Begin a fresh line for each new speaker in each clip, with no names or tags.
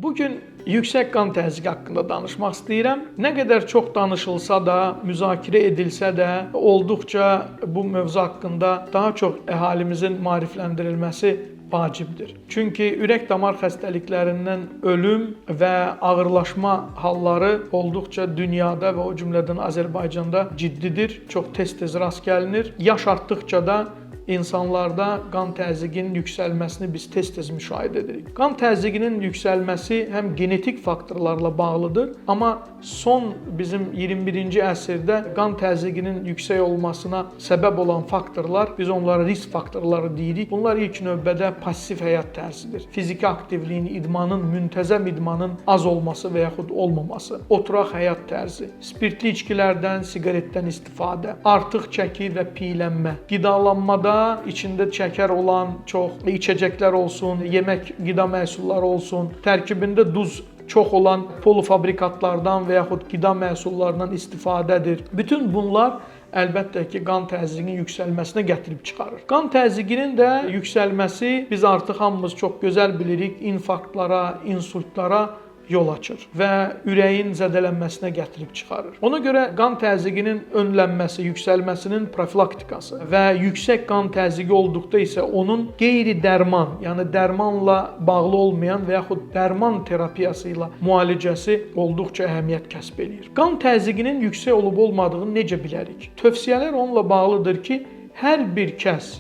Bugün yüksək qan təzyiqi haqqında danışmaq istəyirəm. Nə qədər çox danışılsa da, müzakirə edilsə də, olduqca bu mövzu haqqında daha çox əhalimizin maarifləndirilməsi vacibdir. Çünki ürək-damar xəstəliklərindən ölüm və ağırlaşma halları olduqca dünyada və o cümlədən Azərbaycanda ciddidir. Çox tez-tez rast gəlinir. Yaş artdıqca da insanlarda qan təzyiqinin yüksəlməsini biz tez-tez müşahidə edirik. Qan təzyiqinin yüksəlməsi həm genetik faktorlarla bağlıdır, amma son bizim 21-ci əsrdə qan təzyiqinin yüksək olmasına səbəb olan faktorlar, biz onlara risk faktorları deyirik. Bunlar ilk növbədə passiv həyat tərzidir. Fiziki aktivliyin, idmanın, müntəzəm idmanın az olması və yaxud olmaması, oturaq həyat tərzi, spirtli içkilərdən, siqaretdən istifadə, artıq çəki və piylənmə, qidalanmada içində şəkər olan çox içəcəklər olsun, yemək qida məhsulları olsun, tərkibində duz çox olan polufabrikatlardan və yaxud qida məhsullarından istifadədir. Bütün bunlar əlbəttə ki, qan təzyiqinin yüksəlməsinə gətirib çıxarır. Qan təzyiqinin də yüksəlməsi biz artıq hamımız çox gözəl bilirik, infarktlara, insultlara yol açır və ürəyin zədələnməsinə gətirib çıxarır. Ona görə qan təzyiqinin önlənməsi, yüksəlməsinin profilaktikası və yüksək qan təzyiqi olduqda isə onun qeyri-dərman, yəni dərmanla bağlı olmayan və yaxud dərman terapiyası ilə müalicəsi olduqca əhəmiyyət kəsb eləyir. Qan təzyiqinin yüksək olub olmadığını necə bilərik? Tövsiyələr onunla bağlıdır ki, hər bir kəs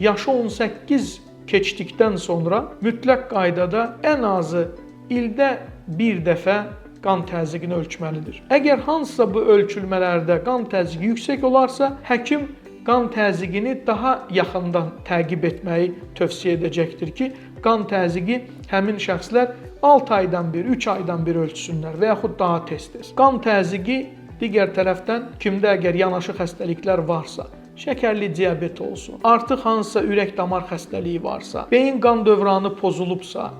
yaşı 18 keçdikdən sonra mütləq qaydada ən azı ildə bir dəfə qan təzyiqini ölçməlidir. Əgər hansısa bu ölçülmələrdə qan təzyiqi yüksək olarsa, həkim qan təzyiqini daha yaxından təqib etməyi tövsiyə edəcəkdir ki, qan təzyiqi həmin şəxslər 6 aydan bir, 3 aydan bir ölçsünlər və yaxud daha tez-tez. Qan təzyiqi digər tərəfdən kimdə əgər yanaşı xəstəliklər varsa, şəkərli diabet olsun, artıq hansısa ürək-damar xəstəliyi varsa, beyin qan dövranı pozulubsa,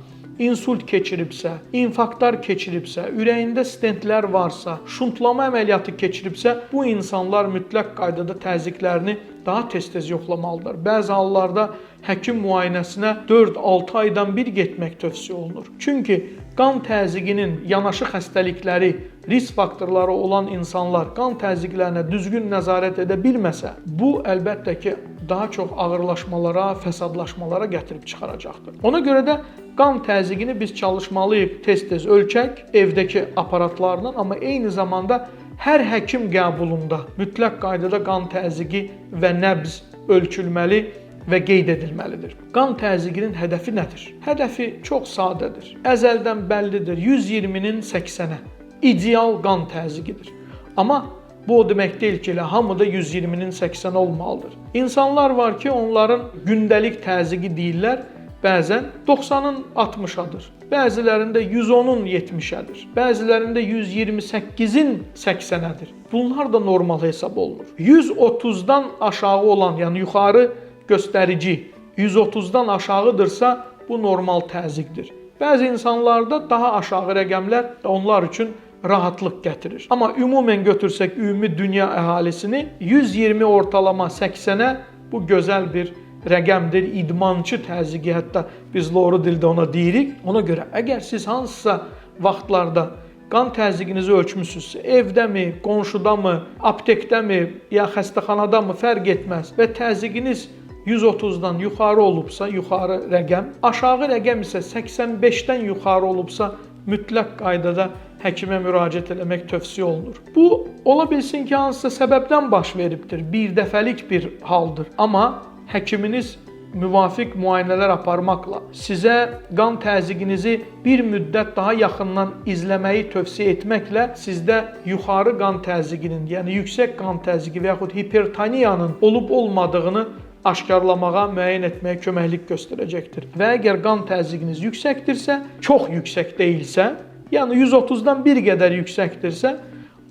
insult keçiribsə, infarktlar keçiribsə, ürəyində stentlər varsa, şuntlama əməliyyatı keçiribsə, bu insanlar mütləq qaydada təzyiqlərini daha tez-tez yoxlamalıdır. Bəzi hallarda həkim müayinəsinə 4-6 aydan bir getmək tövsiyə olunur. Çünki qan təzyiqinin yanaşı xəstəlikləri, risk faktorları olan insanlar qan təzyiqlərinə düzgün nəzarət edə bilməsə, bu əlbəttə ki, daha çox ağırlaşmalara, fəsadlaşmalara gətirib çıxaracaqdır. Ona görə də qan təzyiqini biz çalışmalıyıq tez-tez ölçək evdəki aparatlarla, amma eyni zamanda hər həkim qəbulunda mütləq qaydada qan təzyiqi və nəbz ölçülməli və qeyd edilməlidir. Qan təzyiqinin hədəfi nədir? Hədəfi çox sadədir. Əzəldən bəllidir. 120-nin 80-ə ideal qan təzyiqidir. Amma bu o demək deyil ki, elə hamı da 120-nin 80 olmalıdır. İnsanlar var ki, onların gündəlik təzyiqi deyirlər, bəzən 90-ın 60-adır. Bəzilərində 110-un 70-ədir. Bəzilərində 128-in 80-ədir. Bunlar da normal hesab olunur. 130-dan aşağı olan, yəni yuxarı göstərici 130-dan aşağıdırsa, bu normal təzyiqdir. Bəzi insanlarda daha aşağı rəqəmlər onlar üçün rahatlıq gətirir. Amma ümumən götürsək ümumi dünya əhalisini 120 ortalama 80-ə bu gözəl bir rəqəmdir. İdmançı təzyiqi hətta biz loru dildə ona deyirik. Ona görə əgər siz hansısa vaxtlarda qan təzyiqinizi ölçmüsünüzsə, evdəmi, qonşudamı, aptekdəmi, ya xəstəxanadamı fərq etməz və təzyiqiniz 130-dan yuxarı olubsa, yuxarı rəqəm, aşağı rəqəm isə 85-dən yuxarı olubsa, mütləq qaydada həkimə müraciət eləmək tövsiyə olunur. Bu ola bilsin ki, hansısa səbəbdən baş veribdir, bir dəfəlik bir haldır. Amma həkiminiz müvafiq müayinələr aparmaqla sizə qan təzyiqinizi bir müddət daha yaxından izləməyi tövsiyə etməklə sizdə yuxarı qan təzyiqinin, yəni yüksək qan təzyiqi və yaxud hipertoniyanın olub olmadığını aşkarlamağa, müəyyən etməyə köməklik göstərəcəkdir. Və əgər qan təzyiqiniz yüksəkdirsə, çox yüksək deyilsə, yəni 130-dan bir qədər yüksəkdirsə,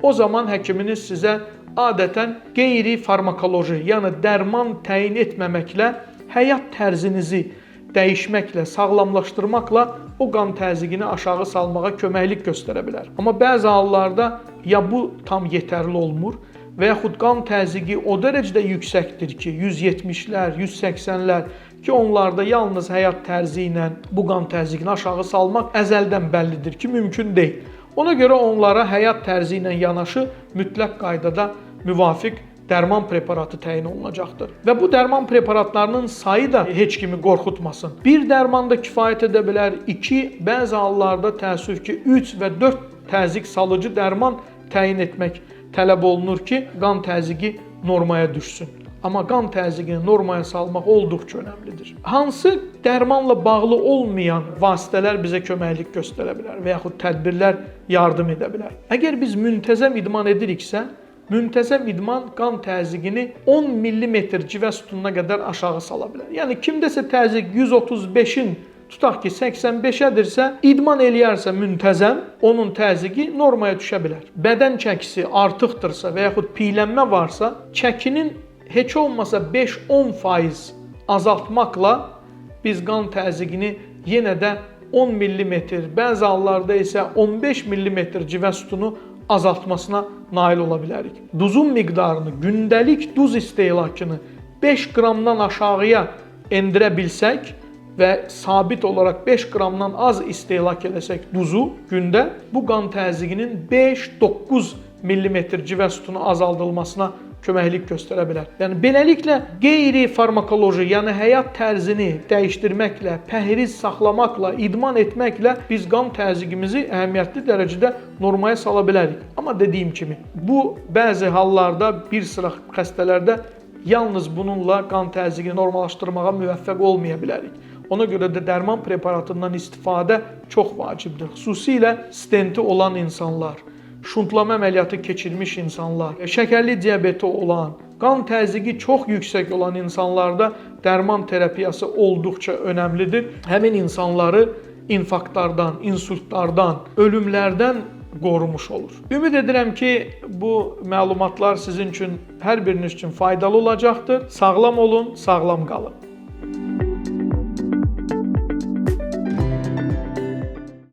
o zaman həkiminiz sizə adətən qeyri-farmakoloji, yəni dərman təyin etməməklə həyat tərzinizi dəyişməklə, sağlamlaşdırmaqla o qan təzyiqini aşağı salmağa köməklik göstərə bilər. Amma bəzi hallarda ya bu tam yetərli olmur və yaxud qan təzyiqi o dərəcədə yüksəkdir ki, 170-lər, 180-lər ki, onlarda yalnız həyat tərzi ilə bu qan təzyiqini aşağı salmaq əzəldən bəllidir ki, mümkün deyil. Ona görə onlara həyat tərzi ilə yanaşı mütləq qaydada müvafiq dərman preparatı təyin olunacaqdır. Və bu dərman preparatlarının sayı da heç kimi qorxutmasın. Bir dərman da kifayət edə bilər, 2, bəzi hallarda təəssüf ki, 3 və 4 təzyiq salıcı dərman təyin etmək tələb olunur ki, qan təzyiqi normaya düşsün. Amma qan təzyiqini normaya salmaq olduqca önəmlidir. Hansı dərmanla bağlı olmayan vasitələr bizə köməklik göstərə bilər və yaxud tədbirlər yardım edə bilər? Əgər biz müntəzəm idman ediriksə, müntəzəm idman qan təzyiqini 10 millimetr civə sütununa qədər aşağı sala bilər. Yəni kimdəsə təzyiq 135-in tutaq ki 85-ədirsə, idman eləyərsə müntəzəm, onun təzyiqi normaya düşə bilər. Bədən çəkisi artıqdırsa və yaxud piylənmə varsa, çəkinin heç olmasa 5-10% azaltmaqla biz qan təzyiqini yenə də 10 millimetr, bəzi hallarda isə 15 millimetr civə sütunu azaltmasına nail ola bilərik. Duzun miqdarını, gündəlik duz istehlakını 5 qramdan aşağıya endirə bilsək və sabit olaraq 5 qramdan az istehlak eləsək duzu gündə, bu qan təzyiqinin 5-9 millimetr civə sütunu azaldılmasına köməklik göstərə bilər. Yəni beləliklə qeyri-farmakoloji, yəni həyat tərzini dəyişdirməklə, pəhriz saxlamaqla, idman etməklə biz qan təzyiqimizi əhəmiyyətli dərəcədə normaya sala bilərik. Amma dediyim kimi, bu bəzi hallarda bir sıra xəstələrdə yalnız bununla qan təzyiqini normallaşdırmağa müvəffəq olmaya bilərik. Ona görə də dərman preparatından istifadə çox vacibdir. Xüsusilə stenti olan insanlar, şuntlama əməliyyatı keçirmiş insanlar, şəkərli diabeti olan, qan təzyiqi çox yüksək olan insanlarda dərman terapiyası olduqca önəmlidir. Həmin insanları infarktlardan, insultlardan, ölümlərdən qorumuş olur. Ümid edirəm ki, bu məlumatlar sizin üçün, hər biriniz üçün faydalı olacaqdır. Sağlam olun, sağlam qalın.